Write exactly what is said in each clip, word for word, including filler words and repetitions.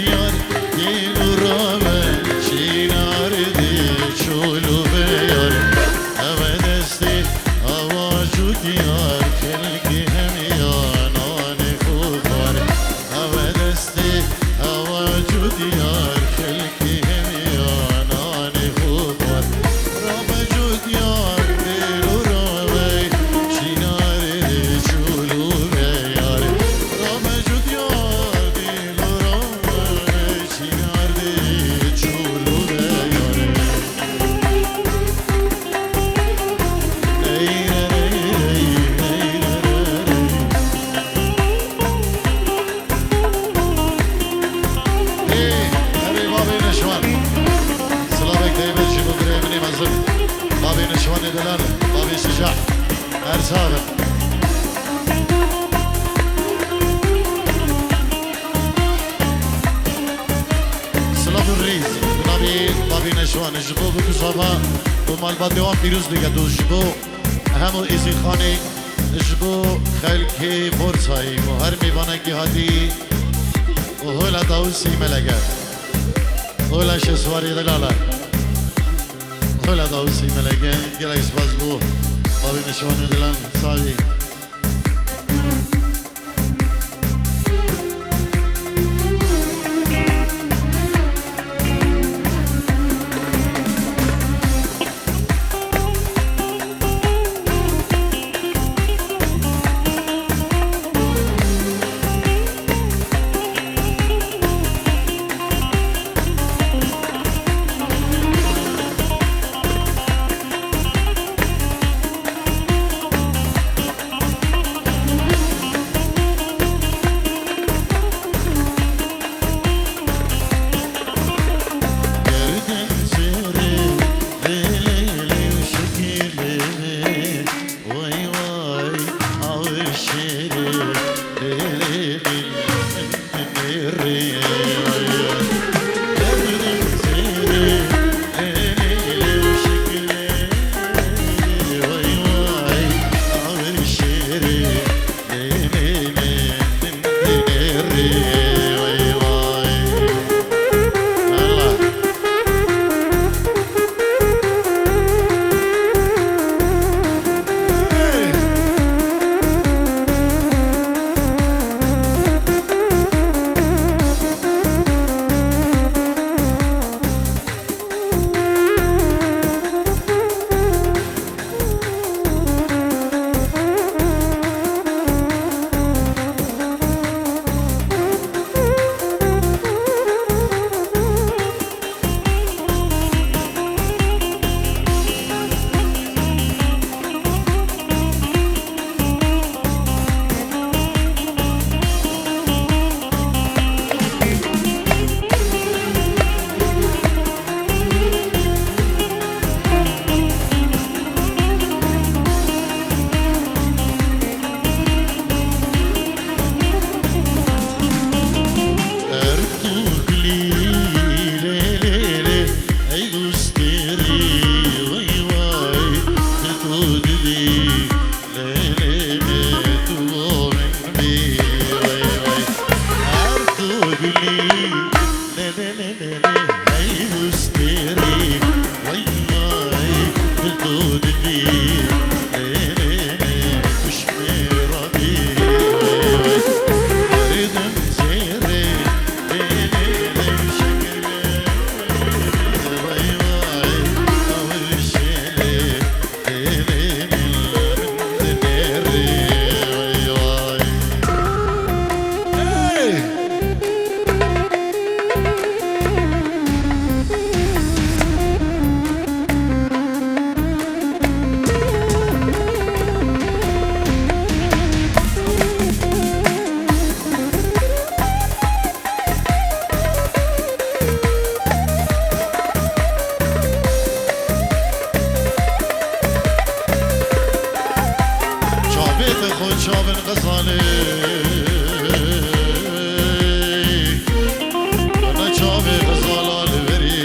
Yar, dîl û rave, çînar dî, çûl û veyar. Eve destê, ewa cû diyar, xelkê hemiya nanê xwe xwar. Eve destê, ewa cû diyar, xelkê hemiya nanê xwe xwar. Rave cû diyar, dîl û rave, çînar dî, çûl û veyar. Rave cû diyar, dîl û rave, Ê, erê, bavê Neşwan. Silavek taybet ji bo birê min ê mezin. Bavê Neşwanê delal, bavê Şicah. Her sax bin. Silav û rîz. Bi navê bavê Neşwanê ji bo bikuzava û malbatê wan pîroz bike dost ji bo hemû Êzîdxanê, ji bo xelkê Borsayê û her mêvanekî hatî û hola Dawusî Melege. Hola Şeswarê delala. Hola Dawusî Melege. Gelek spas bo bavê Neşwanê delal. Sax bî. Çavê te xwe çavên xezalê, ne çavê xezala li verî.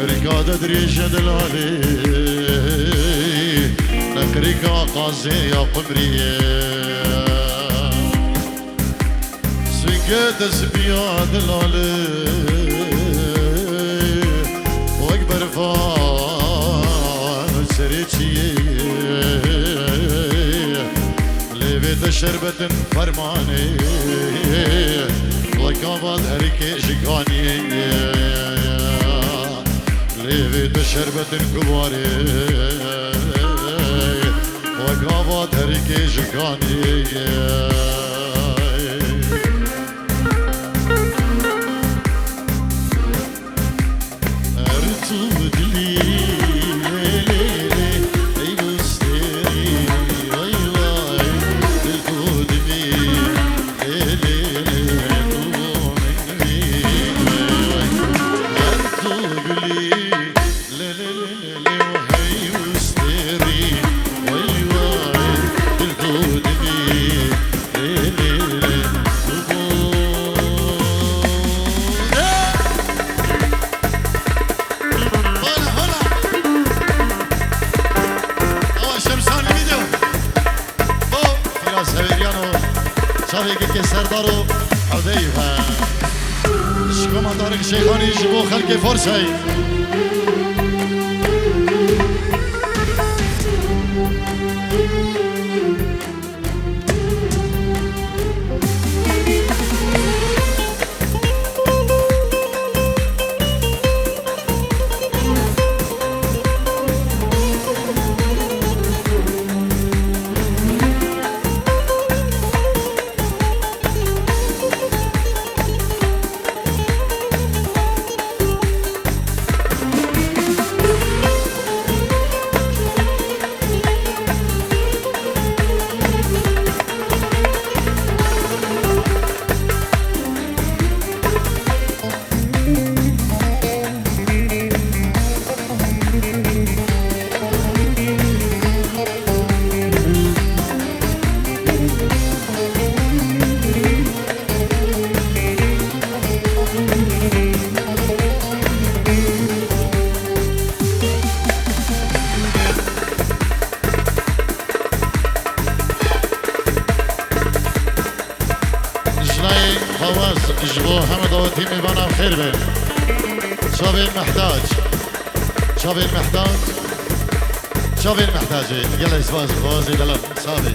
Rika de dirêje delalê, ne qirika qazê ya qumriyê. Tesbiya dilale wek berfan serê çiyê. Lêvê te şerbetin fermanê wek ava derikê ji kaniyê. Lêvê te şerbetin guvarê wek ava derikê ji kaniyê. Her tu dilî lê lê lê, ey bistêrî, ay vay, dil tu dimî, lê lê lê, tu min vî, ay vay. Her tu gulî, lê lê lê lê lê, hey bistêrî, ay vay, dil tu dimî, lê lê lê, tu bû. Hola, hola. Awa Şemsan Limîdo. Bo Firas Hevêryan û çavê Gilkê Serdar û Hudeyf e. Şikoma Tarîk Şeyxanî ji bo xelkê Forsayê. Jinayê xewaz ji bo heme dawetî mêvana xêr be. Çavên mehtac. Çavên mehtac. Çavên mehtacê. Gelek spas, xwazê delal. Savê.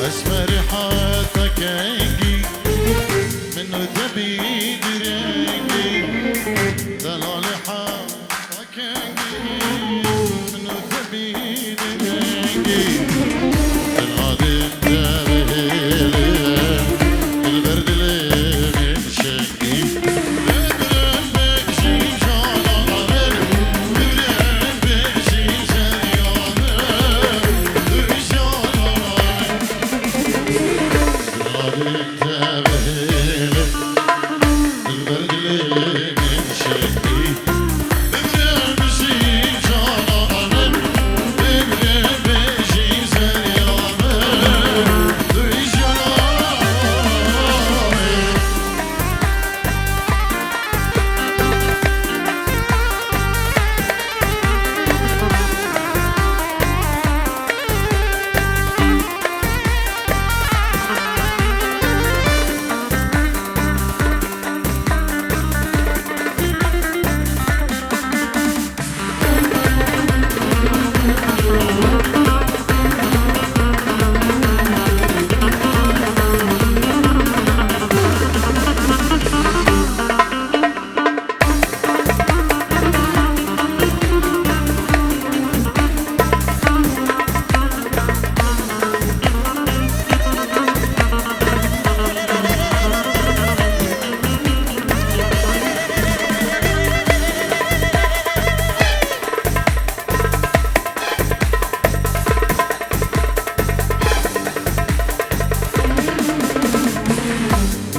Ez merî heta kengî, min û te bî girengî, delalê heta kengî, min û te bî girengî, delalê te bihêlê, dilber dilê min şengî.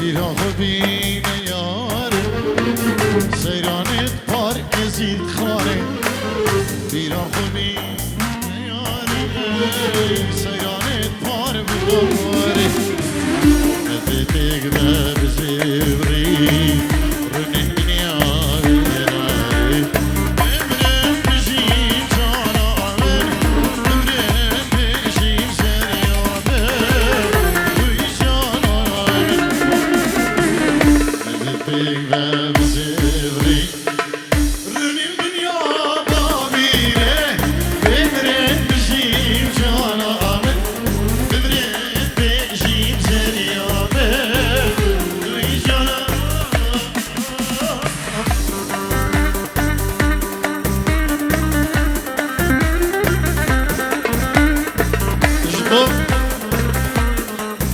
Bîra xwe bîne yar, seyranê parkê Zîdxanê. Bîra xwe bîne yar, seyranê Ji bo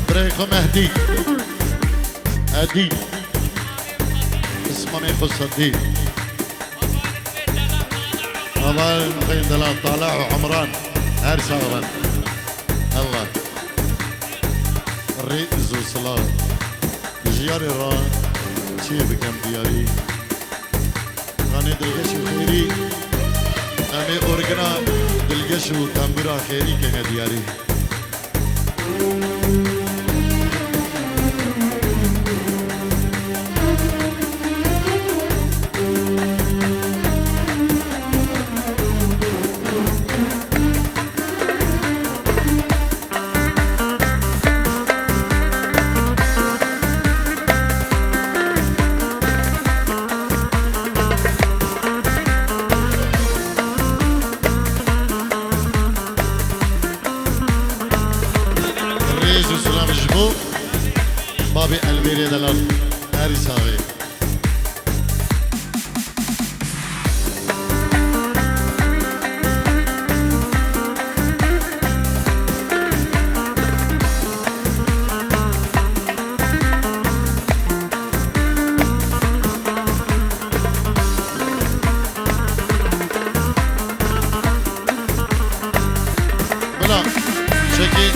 birayê xwe Mehdî. Edî. Ismanê xwe Sedî. Hevalên xwe yên delal Talih û Umran. Her sax bin. Allah. Rêz û silav. Ji yarê re çiyê bikem diyarî. Kanê dilgeş û xêrî. Em ê orgina dilgeş û tembûra xêrî kene diyarî. Rêz û silav ji bo babê Elmêrê delal. Herî saxê. Bila, çekî,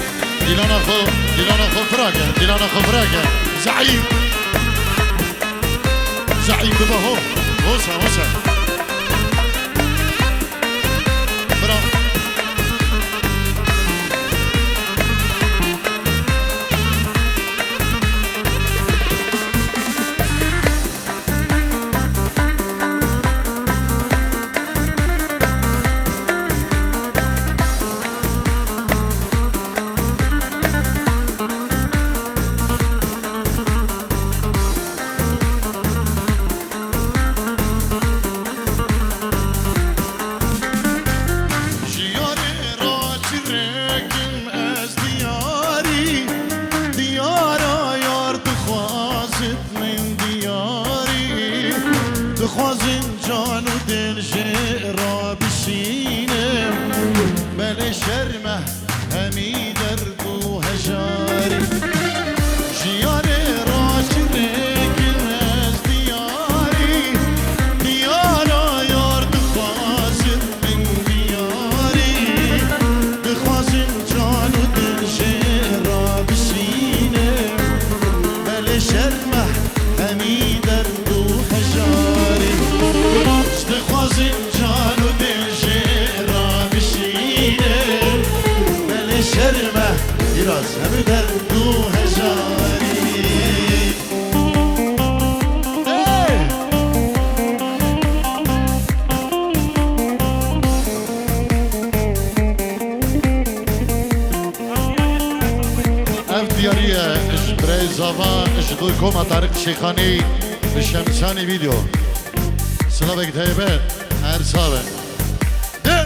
dîlana xwe, dîlana xwe firake, dîlana xwe firake. Zeîf. Zeîf bibe ho. Hoşe, hoşe. Bira. Ji yarê ra çi rêkim ez diyarî, diyara yar dixwazit min diyarî. Dixwazin can û dil jê ra bişînim, belê şerm e hemî derd û hejarî. Ji yarê ra çi rêkim ez diyarî, diyara yar dixwazin min diyarî. Dixwazin can û dil jê ra bişînim, belê şerm e hemî derd û hejarî. Dixwazin can û dil jê ra bişînim, belê şerm e, biraz hemî derd û hejarî. Hey! Ev diyarî ye ji birayê Zava, ji bo koma Tariq Şêxanî, li Şemşanî vîdeo. Silavek taybet, her sax be. De!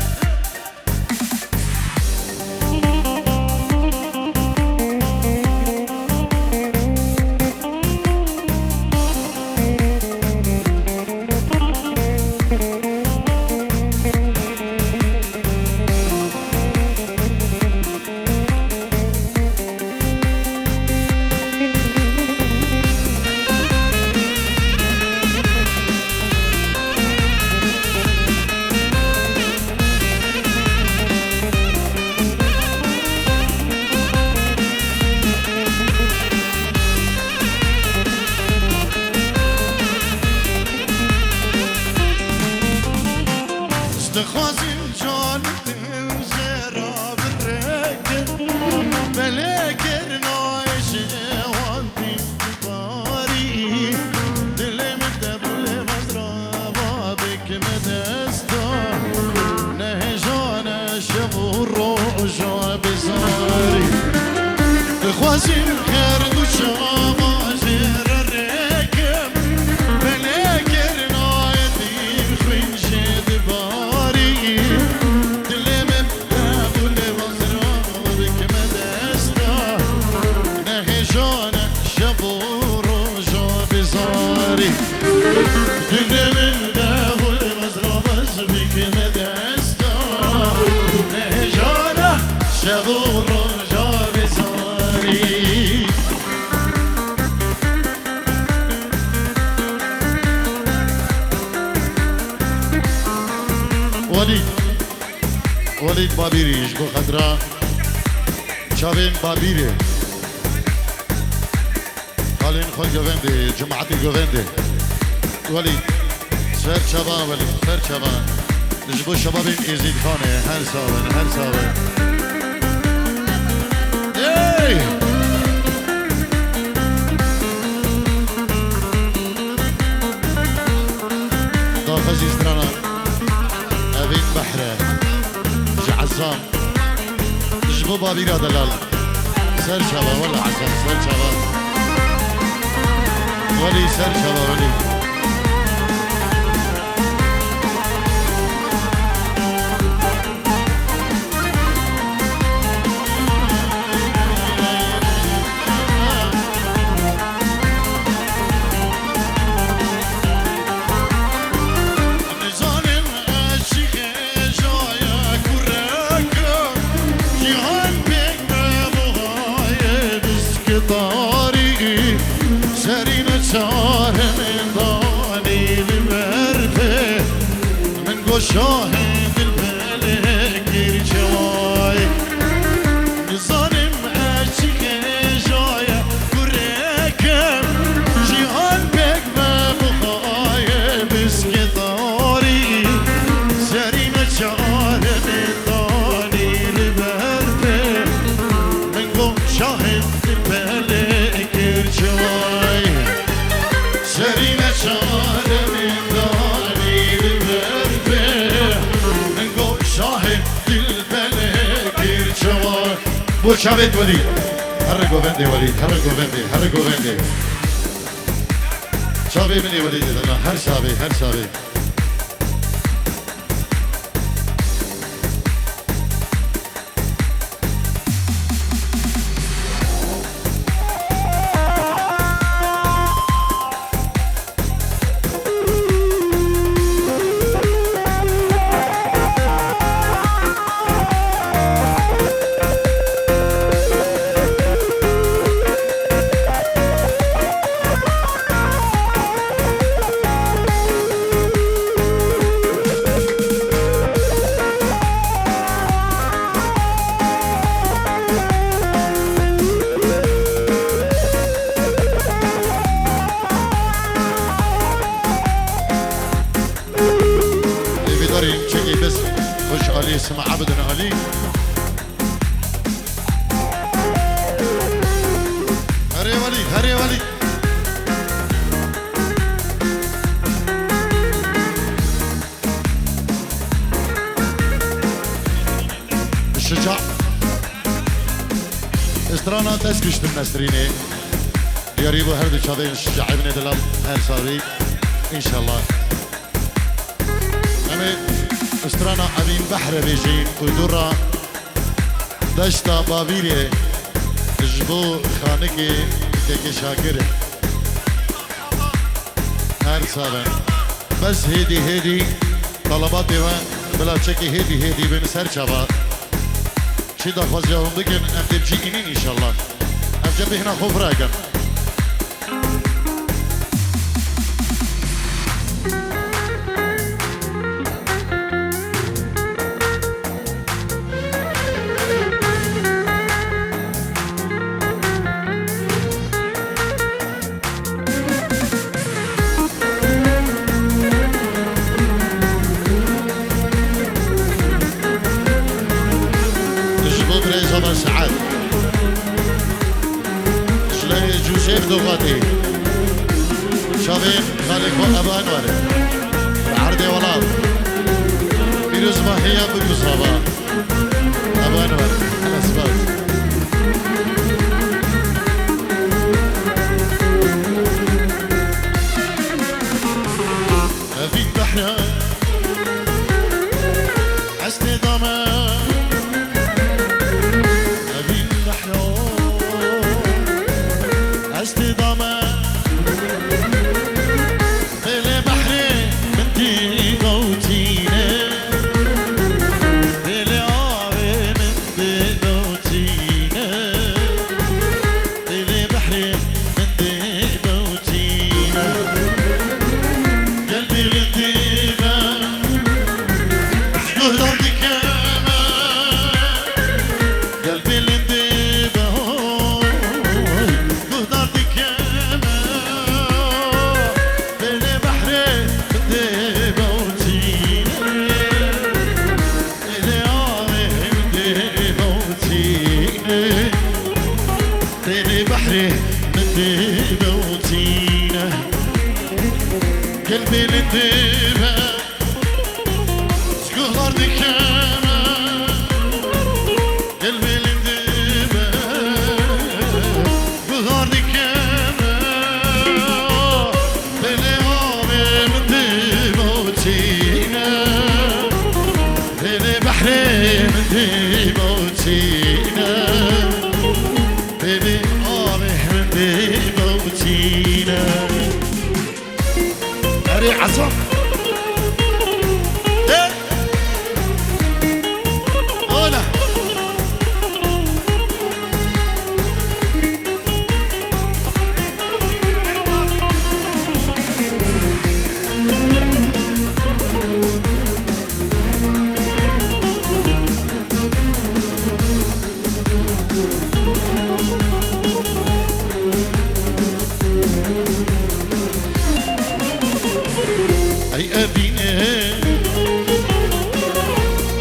Roja vê zarî. Welîd. Welîd Babîrî ji bo xetira çavên Babîrê. Xalên xwe govendê, cemaetê govendê. Welî, ser çava, Welî, ser çava. Ji bo şebabên Êzîdxanê, her sax bin, her sax bin. Ey! Daxwazî strana Evîn Behre, ji Ezam. Ji bo Babîra delal. Ser çava, wela Hasan, ser çava. Welî ser çava, welî. Nizanim ez çi xêjaya kureke, cîhan pêk me buhaye bisktarî, serî neçare min danî li ber pê, min got şahê dilbelê kir çeway. Nizanim ez çi xêjaya kurekem, cîhan pêk me buxaye bisktarî. Serî neçare min danî li ber pê, min got şahê dilbelê kir çeway. Serî neçare min danî li ber pê, min got şahê dilbelê kir çeway. Bo çavêt welî. Here govendê welî, here govendê, here govendê. Çavê min ê welî didana, her çavê, her çavê. Ê vîdarî çekî biz xweş alî, sima ebidin alî. Herê welî, herê welî. Şica. Strana dest kiştin Nesrînê. Diyarî bo her du çavên şicaê min ê delal her sarî. Înşallah. Em ê strana Evîn Behre bêjîn û dû ra Deşta Bavîrê ji bo xanikê Kekê Şakir. Her sax bin. Bes hêdî hêdî talabatê we bila çekê hêdî hêdî bin ser çava. Çi daxwaziya hûn bikin, em dê bi cî înîn înşallah. Em ce bêhna xwe vira kin. Ji bo birêza me Sead. Ji lê Cûsêf Doxatî. Çavên xalê xwe Eba Enwer. Erdê welat. Pîroz me hêya biguzava. Eba Enwer. Esbas. Evîn behra ez tê da me. Evîn behra ez tê da me. Bêlê behrê min tî gawtîne. Bêlê Rê min dê bewtîne. Gel bê lindê be. Guhar dikeme. Gel bê lindê be. Guhar dikeme. Belê avê min dê bewtîne. Belê behrê min dê bewtîne. Bêbê avê hindê bewtîne. Erê Ezam. Hey! Ola! Ey evîne,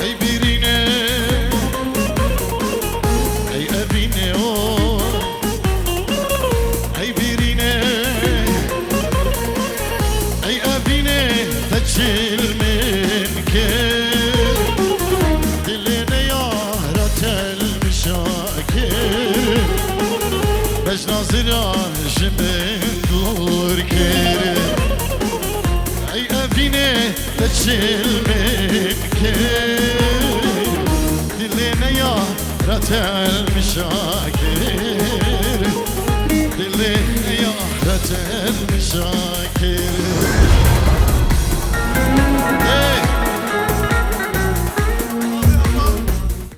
ey birîne, ey evîne o. Ey birîne, ey evîne, te çil min kir. Dilê neyara telmişa kir. Bejna zira ji min dûr kir. Ey evîne, te çil min kir. Dilê neyara telmişa kir. Dilê neyara telmişa kir.